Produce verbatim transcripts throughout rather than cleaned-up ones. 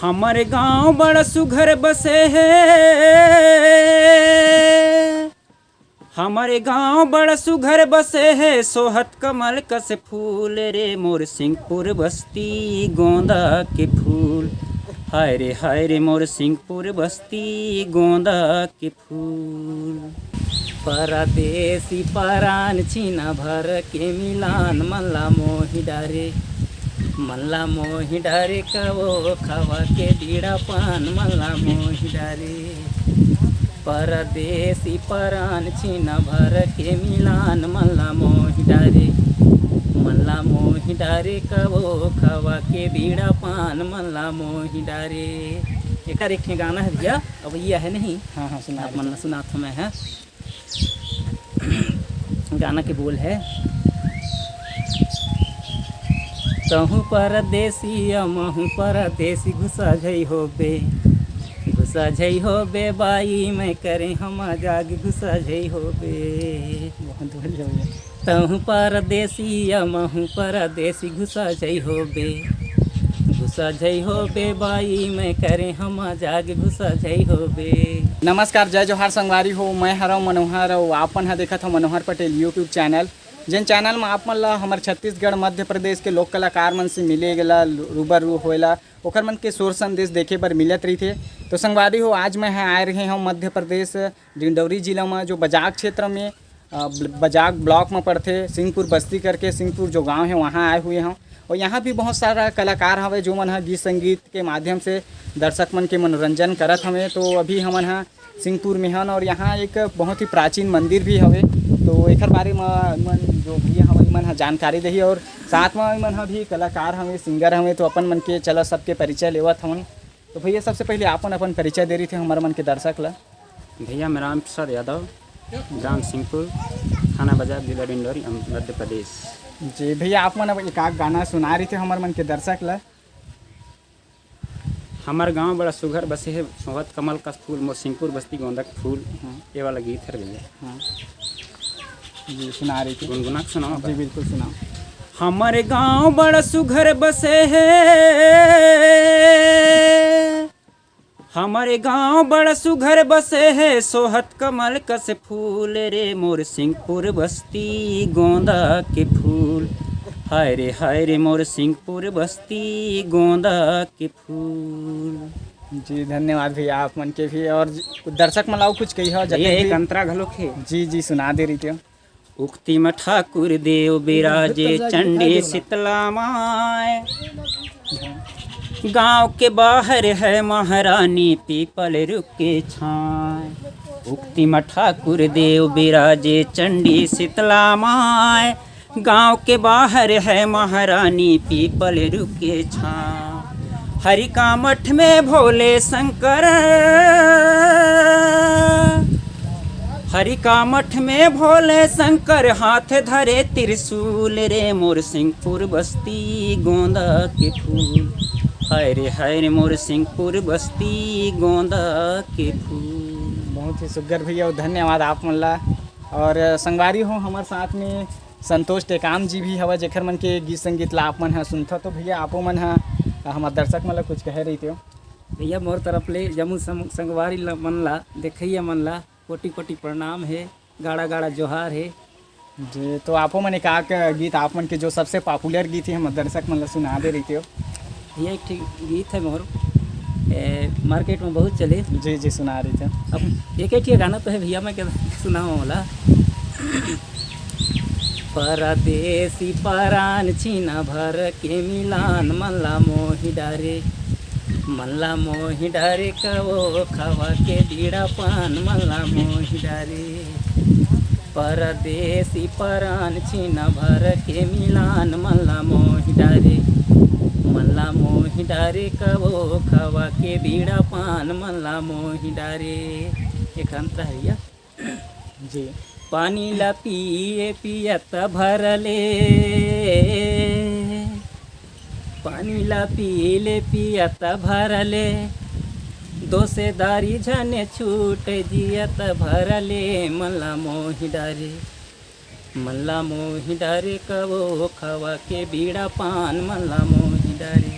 हमर गांव बड़ा सुघर बसे हे, हमर गांव बड़ा सुघर बसे हे, सोहत कमल कस फूल रे मोर सिंहपुर बस्ती गोंदा के फूल। हाय रे हाय रे मोर सिंहपुर बस्ती गोंदा के फूल। परदेसी परान छीना भर के मिलान मन ला मोहि डारे, मन ला मोहि डारे कवो खवा के बीड़ा पान मन ला मोहि डारे। परदेसी परान छीना भर के मिलान मन ला मोहि डारे, मन ला मोहि डारे कवो खवा के बीड़ा पान मन ला मोहि डारे। एकर एक ठे गाना है भैया, अब ये है नहीं। हाँ, हाँ, सुना आप रहे मन थे। ला सुनात हूँ मैं, हाँ। गाना के बोल है, तहूँ परदेसी या महूँ परदेसी, घुसा झई होबे, घुसा झई होबे बाई, मैं करे हम जाग, घुसा झई होबे। बहुत बढ़िया भैया। तहूँ परदेसी या महूँ परदेसी, घुसा झई होबे, घुसा झई होबे बाई, मैं करे हम जाग, घुसा झई होबे। नमस्कार, जय जोहार संगवारी हो, मैं हरव मनोहर अउ आपन ह देखत हव मनोहर पटेल YouTube चैनल, जेन चैनल म आप मन ला हमर छत्तीसगढ़, मध्य प्रदेश के लोक कलाकार मन से मिले ला, रूबरू होए ला, ओखर मन के सुर संदेश देखे बर मिलत रहिथे। तो संगवारी हो, आज मैं ह आए रहे हव मध्य प्रदेश, डिंडौरी जिला म, जो बजाग क्षेत्र में, अ, ब-, बजाग ब्लॉक म पड़थे, सिंहपुर बस्ती करके, सिंहपुर जो गांव है, वहाँ आए हुए हव। और यहाँ भी बहुत सारा कलाकार हवे, जो मन ह गीत संगीत के माध्यम से दर्शक मन के मनोरंजन करत हवे। तो अभी हमन ह सिंहपुर में हन और यहाँ एक बहुत ही प्राचीन मंदिर भी हवे। तो एकर बारे म मन जो भैया हवे, मन ह जानकारी देही और साथ म मन ह भी कलाकार हवे, सिंगर हवे। तो अपन मन के चला सबके परिचय लेवत हवन। तो भैया, सबसे पहले आपन अपन परिचय दे रही थे हमर मन के दर्शक ला। भैया, मैं राम प्रसाद यादव, ग्राम सिंहपुर, थाना बजाग, जिला डिंडौरी, अम-, मध्य प्रदेश। जी भैया, आप मन अब एक आध गाना सुना रही थे हमर मन के दर्शक ला। हमर गांव बड़ा सुघर बसे हे, सोहत कमल कस फूल, मोर सिंहपुर बस्ती गोंदा के फूल। हाँ। ये वाला गीत है भैया। हाँ। जी, सुना रही थी। गुनगुना के सुनाओ जी, का? बिल्कुल सुनाओ। हमर गांव बड़ा सुघर बसे हे, हमर गांव बड़ा सुघर बसे हे, सोहत कमल कस फूल रे मोर सिंहपुर बस्ती गोंदा के फूल। हाय रे हाय रे मोर सिंहपुर बस्ती गोंदा के फूल। जी, धन्यवाद भैया, आप मन के भी। और दर्शक मन ला कुछ कही हो, जतन भैया, एक भी अंतरा घलोक हे। जी, जी, सुना दे रही थी। उक्ति म ठाकुर देव बिराजे, चंडी शीतला माय। गांव के बाहर है महारानी, पीपल रुख के छाय। उक्ति म ठाकुर देव बिराजे, चंडी शीतला माय। गांव के बाहर है महारानी, पीपल रुख के छाय। हरि का मठ में भोले शंकर, हरि का मठ में भोले शंकर, हाथ धरे त्रिशूल रे मोर सिंहपुर बस्ती गोंदा के फूल। हाय रे हाय रे मोर सिंहपुर बस्ती गोंदा के फूल। बहुत ही सुग्घर भैया, धन्यवाद आप मन ला। और संगवारी हो, हमर साथ में संतोष टेकाम जी भी हवय, जेखर मन के गीत संगीत ला आप मन ह सुनथव। तो भैया, आपो मन ह हमर दर्शक मन ला कुछ कहे रहिते हो। भैया, मोर तरफ ले जम्मो सम-, संगवारी ल-, मन ला, देखइया मन ला कोटि कोटि प्रणाम हे, गाड़ा गाड़ा जोहार हे। जी, तो आपो मन एक आक गीत, आप मन के जो सबसे popular गीत हे, हमर दर्शक मन ला सुना दे रहिते हो। भैया, एक ठे गीत है मोर, ए, market में बहुत चले। जी, जी, सुना रहिते हो। अब एक एक ठे गाना तो है भैया, मैं के सुनाओ वाला। परदेसी परान छीना भर के मिलान, मन ला मोहि डारे, मन ला मोहि डारे कवो खवा के बीड़ा पान, मन ला मोहि डारे। परदेसी परान छीना भर के मिलान, मन ला मोहि डारे, मन ला मोहि डारे कवो खवा के बीड़ा पान, मन ला मोहि डारे। एक अंतरा है भैया। जी। पानी ला पिए पियत भरले, पानी ला पीले पियत भरले, दोसेदारी झने छूट जियत भरले, मन ला मोहि डारे, मन ला मोहि डारे कवो खवा के बीड़ा पान, मन ला मोहि डारे।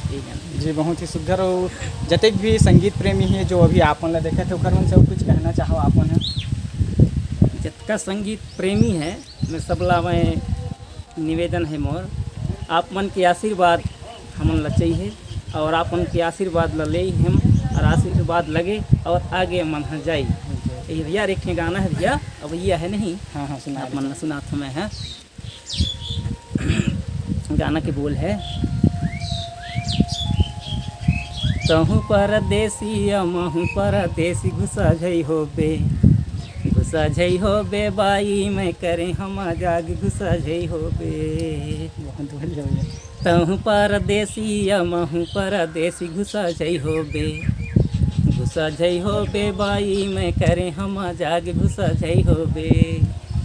यही गाना। जी, बहुत ही सुघर। अउ जतेक भी संगीत प्रेमी हे, जो अभी आप मन ला देखत हे, ओकर मन से अउ कुछ कहना चाहो आप मन ह? जतका संगीत प्रेमी हे, मैं सबला मैं निवेदन हे मोर, आप मन के आशीर्वाद हमन ला चाहिए, और आप मन के आशीर्वाद ला ले ही हम, और आशीर्वाद लगे और आगे मन ह जाई। ये भैया, एक ठे गाना है भैया, अब ये है नहीं, हाँ, हाँ, सुना आप दे। मन ला सुनात हूँ मैं, है। गाना के बोल है, "तहूँ परदेसी या महूँ परदेसी, घुसा झई होबे, घुसा झई होबे बाई, मैं करे हमा जाग, घुसा झई होबे।" बहुत बढ़िया भैया। "तहूँ परदेसी या महूँ परदेसी, घुसा झई होबे, घुसा झई होबे बाई, मैं करे हमा जाग, घुसा झई होबे।"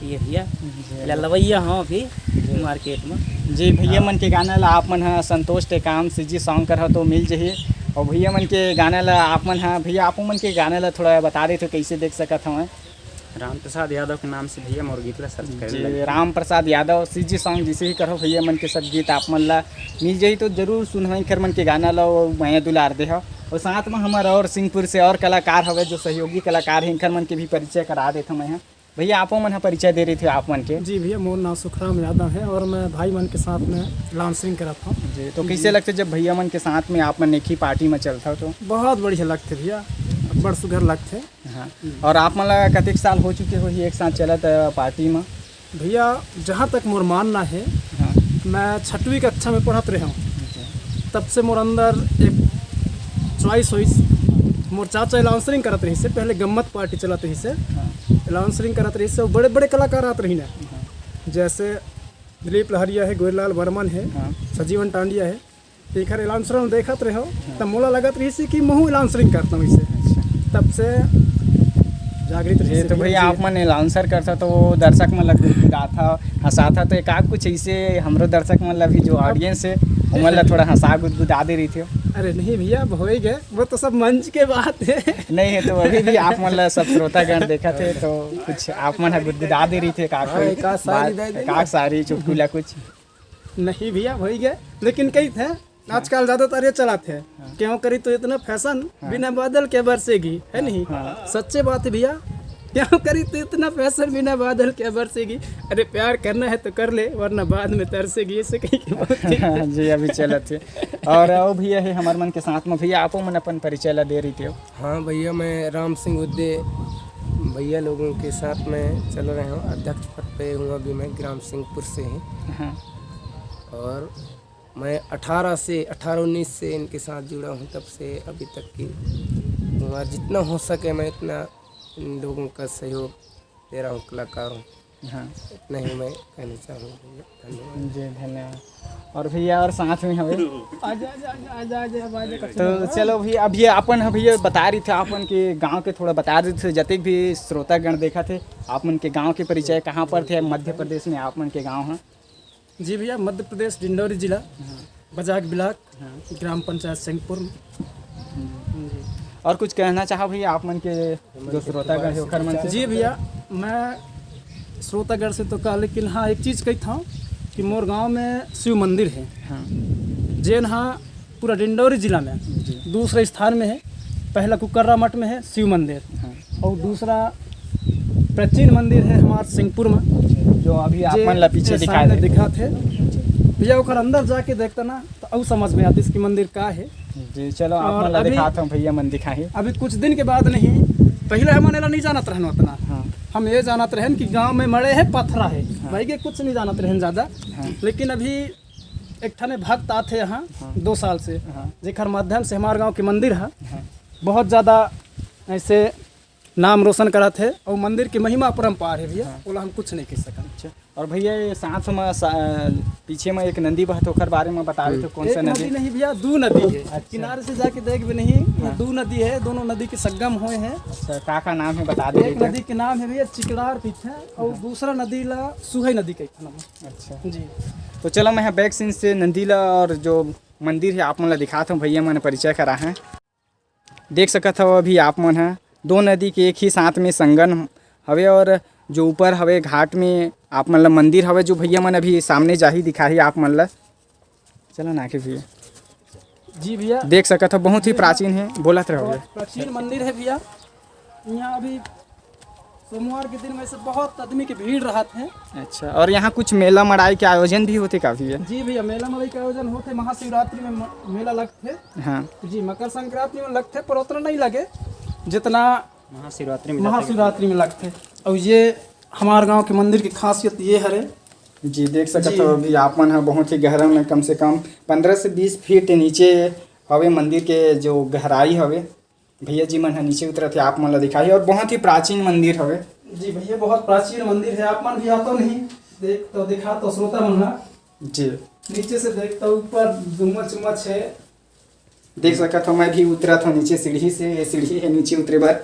ये भैया, जी। ललवैया हूँ अभी जी। मार्केट में। जी, भैया हाँ। मन के गाना ला आप मन ह संतोष टेकाम सीजी सॉन्ग कर हो तो मिल जही। और भैया मन के गाना ला आप मन ह, भैया आप मन के गाना ला थोड़ा बता देते, कैसे देख सकत हवं? राम प्रसाद यादव के नाम से भैया मोर गीत ला सर्च करे जी, लगे। राम प्रसाद यादव सीजी सॉन्ग जैसे ही करो भैया मन के सब गीत आप मन ला मिल जही, तो जरूर सुनहु इंखर मन के गाना ला, वो मया दुलार दे हो। और साथ में हमारा और सिंहपुर से और कलाकार हवे, जो सहयोगी कलाकार है, इंखर मन के भी परिचय करा देत हूँ मैं ह। भैया, आपो मन ह परिचय दे रही थे आप मन के। जी भैया, मोर नाम सुखराम यादव है और मैं भाई मन के साथ में डांसिंग करत हूँ। जी, तो जी। कैसे लगते जब भैया मन के साथ में आप मन एक ही पार्टी में चलत हो तो? बहुत बढ़िया लगते भैया, बड़ सुघर लगते। हाँ। हम्म। और आप मन ला कतेक साल हो चुके हो ये एक साथ चलत, अ, पार्टी में? भैया, जहाँ तक मोर मानना है, हाँ। मैं छठवीं कक्षा में पढ़त रहे हूँ, अच्छा। तब से मोर अंदर एक चॉइस होइस। मोर चाचा अनाउंसरिंग करत रही से, पहले गम्मत पार्टी चलत रही से, हाँ। अनाउंसरिंग करत रही से, बड़े बड़े कलाकार आत रही ना, हाँ। जैसे दिलीप लहरिया है, गोरीलाल बर्मन है, हाँ। सजीवन टांडिया है, एकर अनाउंसर हम देखत रहे हो, हाँ। तब मोला लगत रही से कि महू अनाउंसरिंग करता हूँ इसे। अच्छा। तब से जागृत रही ये से तो भैया भैया जी। आप मन अनाउंसर करता तो वो दर्शक मन ला गुदगुदाथा, हंसाथा, तो एक आध कुछ ऐसे हमरो दर्शक मन ला भी जो ऑडियंस है, उमन ला थोड़ा हंसा गुदगुदा दे रही थी। अरे नहीं भैया, अब हो ही गए, वो तो सब मंच के बात है। नहीं है तो अभी भी आप मन ला सब श्रोतागण देखत है तो कुछ आप मन ह गुदगुदा दे रही थी, एक आध हाँ, कोई एक आध शायरी बात, दे देना। एक आध शायरी चुटकुला कुछ। नहीं भैया, हो ही गए, लेकिन कही थे, आजकल ज्यादातर ये चलाते हैं, हाँ। क्यों करी तो इतना फैशन, हाँ। बिना बादल के बरसेगी, है नहीं? हाँ। सच्चे बात है भैया, क्यों करी तो इतना फैशन, बिना बादल के बरसेगी। अरे प्यार करना है तो कर ले, वरना बाद में तरसेगी। ऐसे कहीं की बहुत ही जी, अभी चलत है। और वो भैया है हमारे मन के साथ में, भैया आपो मन अपन परिचय ला दे रही थे। हाँ भैया, मैं राम सिंह उद्दे भैया लोगों के साथ में चल रहे हूँ, अध्यक्ष पद पे हूँ अभी मैं, ग्राम सिंहपुर से ही। हाँ। और मैं अठारह से, अठारह उन्नीस से इनके साथ जुड़ा हूँ, तब से अभी तक की हमारा जितना हो सके मैं इतना इन लोगों का सहयोग दे रहा हूँ, कलाकार हूँ। हाँ। इतना ही मैं कहना चाहूँगा भैया, धन्यवाद। जी, धन्यवाद। और भैया और साथ में हवे। आजा, आजा, आजा, आजा, आजा, आजा, आजा, तो चलो भैया, अब ये अपन ह भैया बता रही थे, अपन के गांव के थोड़ा बता रही थे, जतेक भी श्रोतागण देखा थे, आप मन के गांव के परिचय, कहाँ पर थे, मध्य प्रदेश में आप मन के गांव है? जी भैया, मध्य प्रदेश, डिंडौरी जिला, हाँ। बजाक ब्लॉक, हाँ। ग्राम पंचायत सिंहपुर। हम्म। जी। और कुछ कहना चाहो भैया आप मन के जो श्रोतागण है ओकर मन से? जी भैया, मैं श्रोतागण से तो कहा, लेकिन हाँ, एक चीज़ कही था कि मोर गांव में शिव मंदिर है, हाँ। जेन हा पूरा डिंडौरी जिला में जी। दूसरे स्थान में है। पहला कुकर्रा मठ में है शिव मंदिर, हाँ। और दूसरा प्राचीन मंदिर है हमार सिंहपुर में, जो अभी आप जे मन ला पीछे ये दिखाए सामने थे। दिखा थे। भैया, ओकर अंदर जाके देखता ना, तो अउ समझ में आतिस कि मंदिर का है। जी, चलो, आप और मन ला अभी दिखाता हूँ, भैया मन दिखाही। अभी कुछ दिन के बाद नहीं, पहले हमन एला नहीं जानत रहन उतना। हाँ। हम ये जानत रहन कि गांव में मड़े है, पथरा है, हाँ। भाई के कुछ नहीं जानत रहन ज़्यादा। हाँ। लेकिन अभी एक ठने भक्त आथे यहाँ हाँ। दो साल से, हाँ। जेकर माध्यम से हमारे गांव के मंदिर है, हाँ। बहुत ज़्यादा ऐसे नाम रोशन करत है और मंदिर की महिमा अपरंपार है भैया, हाँ। ओला हम कुछ नहीं कह सकन। अच्छा। और भैया, ये साथ में सा-, पीछे में एक नदी बहत, ओकर बारे में बता रहे थे, हम्म। कौन सा एक नदी? नदी नहीं भैया, दो नदी है। अच्छा। किनारे से जाके देख भी नहीं, ये हाँ। दो नदी है, दोनों नदी के संगम हुए हैं। अच्छा, का का नाम है, बता दे एक रहे थे। नदी के नाम है भैया चिकड़ार पीठा, और हाँ। दूसरा नदी ला सुहई नदी कहत नाम। अच्छा। जी। तो चलो, मैं बैक सीन से नदी ला और जो मंदिर है, आप मन ला दिखाता हूँ, भैया मन परिचय करा है। देख सकत हव अभी आप मन ह, दो नदी के एक ही साथ में संगम हवे और जो ऊपर हवे घाट में आप मन ल मंदिर हवे, जो भैया मन अभी सामने जाही दिखाही आप मन ल। चलो ना आगे भैया। जी भैया। देख सकत हो, बहुत ही प्राचीन है, बोलत रहो भैया। बहुत प्राचीन मंदिर है भैया। यहाँ अभी सोमवार के दिन में से बहुत आदमी की भीड़ रहत है। अच्छा, और यहाँ कुछ मेला मड़ाई के आयोजन भी होथे का भैया? जी भैया, मेला मड़ाई के आयोजन होथे, महाशिवरात्रि में म-, मेला लगथे। हाँ। जी, मकर संक्रांति में लगथे, पर उतना नहीं लगे जितना महाशिवरात्रि में जाथे। महाशिवरात्रि में लगथे। और ये हमार गांव के मंदिर की खासियत ये हरे। जी, देख सकत जी। हो, अभी आप मन ह बहुत ही गहरा में, कम से कम पन्द्रह से बीस फीट नीचे हवे मंदिर के जो गहराई हवे। भैया जी मन ह नीचे उतरत हे, आप मन ला दिखाही, और बहुत ही प्राचीन मंदिर हवे। जी भैया, बहुत प्राचीन मंदिर है, आप मन भी आतो नहीं, देख तो दिखा तो श्रोता मन ला। जी। नीचे से देख तो ऊपर गुम्मच उम्मच है। देख सकत हो, मैं भी उतरत हूँ नीचे सीढ़ी से, ये सीढ़ी है नीचे उतरे बर।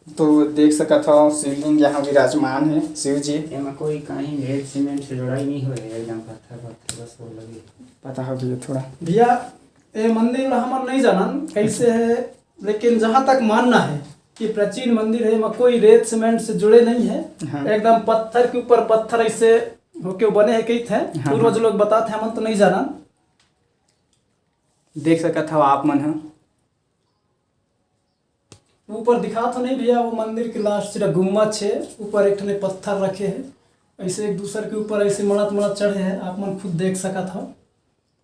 तो देख सकत हो, शिवलिंग यहाँ विराजमान है, शिव जी। एमा कोई कहीं रेत सीमेंट से जुड़ाई नहीं हुए, एकदम पत्थर पत्थर बस वो लगे। पता हो भैया थोड़ा। भैया, ये मंदिर ला हमन नहीं जानन कैसे है, लेकिन जहाँ तक मानना है कि प्राचीन मंदिर है, एमा कोई रेत सीमेंट से जुड़े नहीं है। हाँ। एकदम पत्थर के ऊपर पत्थर ऐसे होके बने है कहिथे। हाँ, पूर्वज हाँ। लोग बताथे, हमन तो नहीं जानन। देख सकत हव आप मन ह। ऊपर दिखात हो नहीं भैया, वो मंदिर के लास्ट सीधा गुम्बद छे, ऊपर एक ठने पत्थर रखे है, ऐसे एक दूसर के ऊपर ऐसे मड़त मड़त चढ़े है, आप मन खुद देख सकत हव।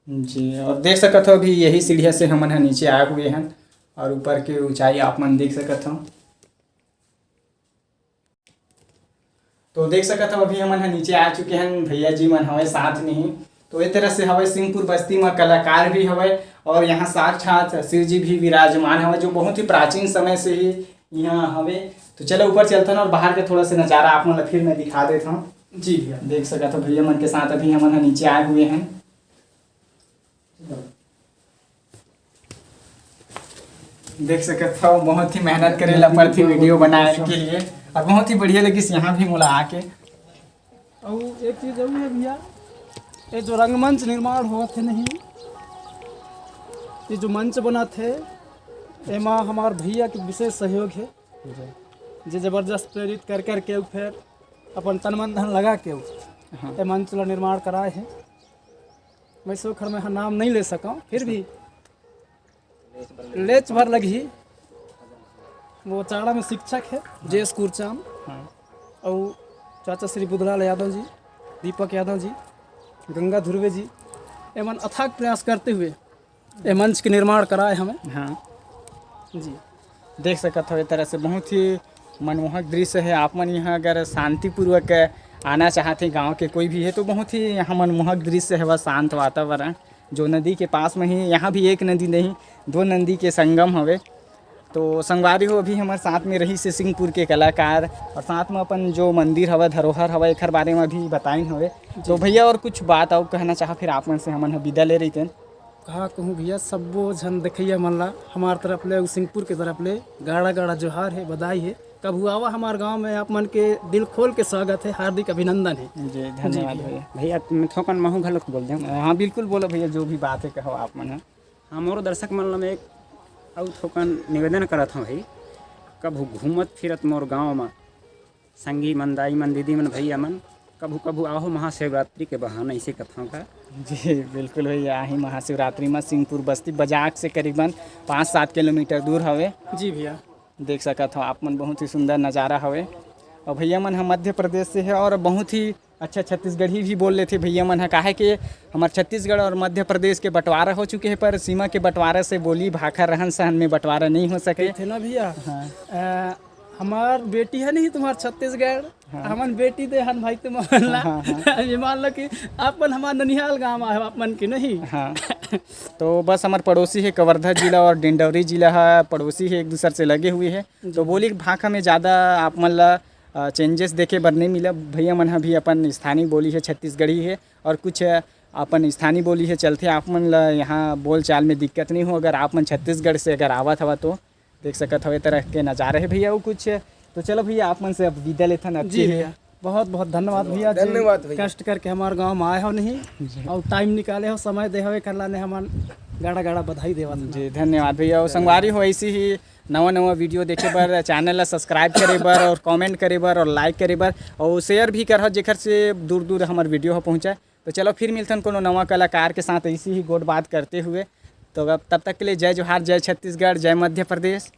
जी, और देख सकत हो अभी यही सीढ़िया से हमन ह नीचे आए हुए हन, और ऊपर के ऊंचाई आप मन देख सकत हो। तो देख सकत हो, अभी हमन ह नीचे आ चुके हन, भैया जी मन हवय साथ में ही। तो ए तरह से हवय सिंहपुर बस्ती म कलाकार भी हवय और यहाँ साक्षात शिव जी भी विराजमान हवय, जो बहुत ही प्राचीन समय से ही यहाँ हवे। तो चलो ऊपर चलथन और बाहर के थोड़ा सा नज़ारा आप मन ला फिर मैं दिखा देत हूँ। जी भैया। देख सकत हो भैया मन के साथ अभी हमन ह नीचे आए हुए हैं। देख सकत हो, बहुत ही मेहनत करे ला पड़थे वीडियो बनाए के लिए, और बहुत ही बढ़िया लगिस यहाँ भी मोला आके। अउ एक चीज अउ है भैया, ये जो रंगमंच निर्माण होवत है नहीं, ये जो मंच बनत है, एमा हमार भैया के विशेष सहयोग है, जे जबरदस्त प्रेरित कर कर के फिर अपन तन मन धन लगा के हाँ। ये मंच ला निर्माण कराए है। वैसे ओखर मैं ह नाम नहीं ले सकौं, फिर भी लेच भर लगही। वो चाड़ा में शिक्षक है जे एस कुरचाम, हाँ। और चाचा श्री बुधलाल यादव जी, दीपक यादव जी, गंगा धुर्वे जी, एमन अथाग प्रयास करते हुए ये मंच के निर्माण कराए हमें। हाँ। जी। देख सकत हो, ए तरह से बहुत ही मनमोहक दृश्य है। आप मन यहाँ अगर शांतिपूर्वक आना चाहते हैं, गांव के कोई भी है, तो बहुत ही यहाँ मनमोहक दृश्य है, वह शांत वातावरण, जो नदी के पास में ही, यहाँ भी एक नदी नहीं, दो नदी के संगम हवे। तो संगवारी हो, अभी हमारे साथ में रहिस हे सिंहपुर के कलाकार और साथ में अपन जो मंदिर हवे, धरोहर हवे, एखर बारे में भी बताइन हवे। तो भैया, और कुछ बात अउ कहना चाहा, फिर आप मन से हमन ह विदा ले रहितेन। का कहूँ भैया, सब्बो झन देखइया मन ला हमार तरफ ले अउ सिंहपुर के तरफ ले गाड़ा गाड़ा जोहार हे, बधाई हे। कभू आवा हमार गांव में, आप मन के दिल खोल के स्वागत हे, हार्दिक अभिनंदन हे। जी, धन्यवाद भैया। भैया। भैया, मैं थोकन महू घलोक बोल दें। हाँ, बिल्कुल बोलो भैया, जो भी बात है कहो आप मन ह। हाँ, मोरो दर्शक मन ला मैं एक अउ थोकन निवेदन करत हूँ भाई, कभू घूमत फिरत मोर गांव में संगी मन, दाई मन, दीदी मन, भैया मन, कभू कभू आहो महाशिवरात्रि के बहाना, इसे कथों का। जी, बिल्कुल भैया, आही महाशिवरात्रि में सिंहपुर बस्ती बजाक से करीबन पाँच सात किलोमीटर दूर हवे। जी भैया। देख सकत हो आप मन, बहुत ही सुंदर नज़ारा हवे। और भैया मन ह मध्य प्रदेश से है और बहुत ही अच्छा छत्तीसगढ़ी भी बोल लेथे भैया मन ह, काहे के हमर छत्तीसगढ़ और मध्य प्रदेश के बंटवारा हो चुके हैं, पर सीमा के बंटवारा से बोली भाखा रहन सहन में बंटवारा नहीं हो सके। कहिथे ना भैया, हाँ। अ, हमार बेटी है नहीं तुम्हार छत्तीसगढ़, हाँ। हमन बेटी दे हन भाई तुम मन ला। हाँ, हाँ। ये मान लो कि आप मन हमार ननिहाल गांव आए हो, आप मन के नहीं। हाँ। तो बस हमार पड़ोसी है कवर्धा जिला और डिंडौरी जिला है, पड़ोसी है, एक दूसर से लगे हुए है। जी। तो बोली भाखा में ज़्यादा आप मन ला, अ, चेंजेस देखे बर नहीं मिला। भैया मन ह भी अपन स्थानीय बोली है, छत्तीसगढ़ी है, और कुछ अपन स्थानीय बोली है चलथे। आप मन ला यहाँ बोलचाल में दिक्कत नहीं हो, अगर आप मन छत्तीसगढ़ से अगर आवत हवा तो। देख सकत हव, ए तरह के नजारा हे भैया। अउ कुछ तो चलो भैया, आप मन से अब विदा लेथन। अच्छी जी है। भैया, बहुत बहुत धन्यवाद भैया जी। धन्यवाद भैया। कष्ट करके हमार गांव में आए हो नहीं जी। और टाइम निकाले हो, समय दे हो, एकर लाने हमन गाड़ा गाड़ा बधाई देवत हन। जी, धन्यवाद भैया। और संगवारी हो, ऐसी ही नवा नवा वीडियो देखे बर चैनल ला सब्सक्राइब करे बर और कमेंट करे बर और लाइक करे बर और शेयर भी करहो, जेकर से दूर दूर हमर वीडियो हो पहुँचे। तो चलो फिर मिलथन कोनो नवा कलाकार के साथ ऐसी ही गोठ बात करते हुए। तो अब तब तक के लिए जय जोहार, जय छत्तीसगढ़, जय मध्य प्रदेश।